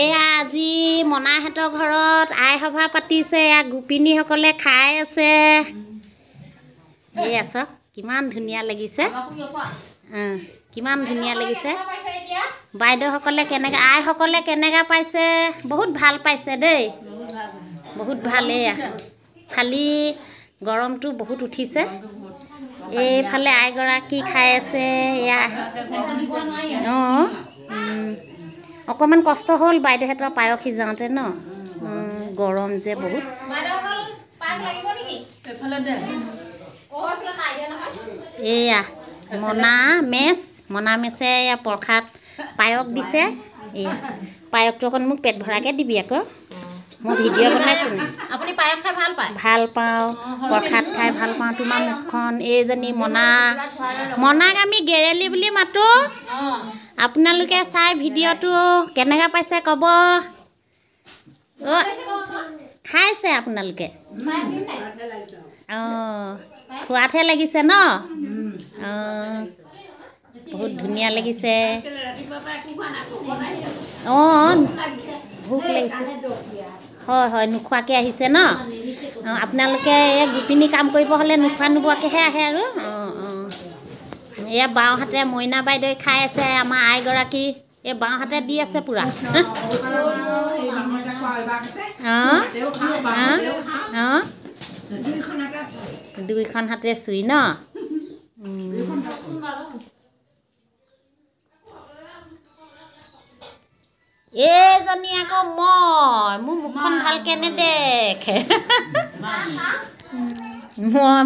এয়া আজি মনাহঁতৰ ঘৰত আই সভা পাতিছে। এয়া গোপিনীসকলে খাই আছে। এয়া চাওক কিমান ধুনীয়া লাগিছে, কিমান ধুনীয়া লাগিছে। বাইদেউসকলে কেনেকৈ, আইসকলে কেনেকৈ পাইছে, বহুত ভাল পাইছে দেই, বহুত ভাল। এয়া খালি গৰমটো বহুত উঠিছে। এইফালে আইগৰাকী খাই আছে। এয়া অঁ, অকণমান কষ্ট হ'ল বাইদেউহঁতৰ পায়স সিজাওঁতে ন, গৰম যে বহুত। এয়া মনা মেচ, মনা মেচে এয়া প্ৰসাদ পায়স দিছে। এয়া পায়সটো অকণ মোক পেট ভৰাকৈ দিবি আকৌ, মই ভিডিঅ' বনাইছোঁ। আপুনি পায়স খাই ভাল পায়? ভাল পাওঁ, প্ৰসাদ খাই ভাল পাওঁ। তোমাৰ মুখখন, এইজনী মনা, মনাক আমি গেৰেলি বুলি মাতোঁ। আপোনালোকে চাই ভিডিঅ'টো কেনেকুৱা পাইছে ক'ব। অ' খাইছে আপোনালোকে? অঁ, খোৱাতহে লাগিছে ন? অঁ, বহুত ধুনীয়া লাগিছে। অঁ, ভোক লাগিছে। হয় হয়, নোখোৱাকৈ আহিছে ন? অঁ, আপোনালোকে এই গোপিনী কাম কৰিব হ'লে নোখোৱা নোবোৱাকৈহে আহে আৰু। অঁ অঁ, এয়া বাওঁহাতে মইনা বাইদেৱে খাই আছে, আমাৰ আইগৰাকী এই বাওঁহাতে দি আছে পূৰা। অঁ অঁ অঁ, দুইখন হাতে চুই ন? এইজনী আকৌ মই, মোৰ মুখখন ভালকৈ নেদেখে। মই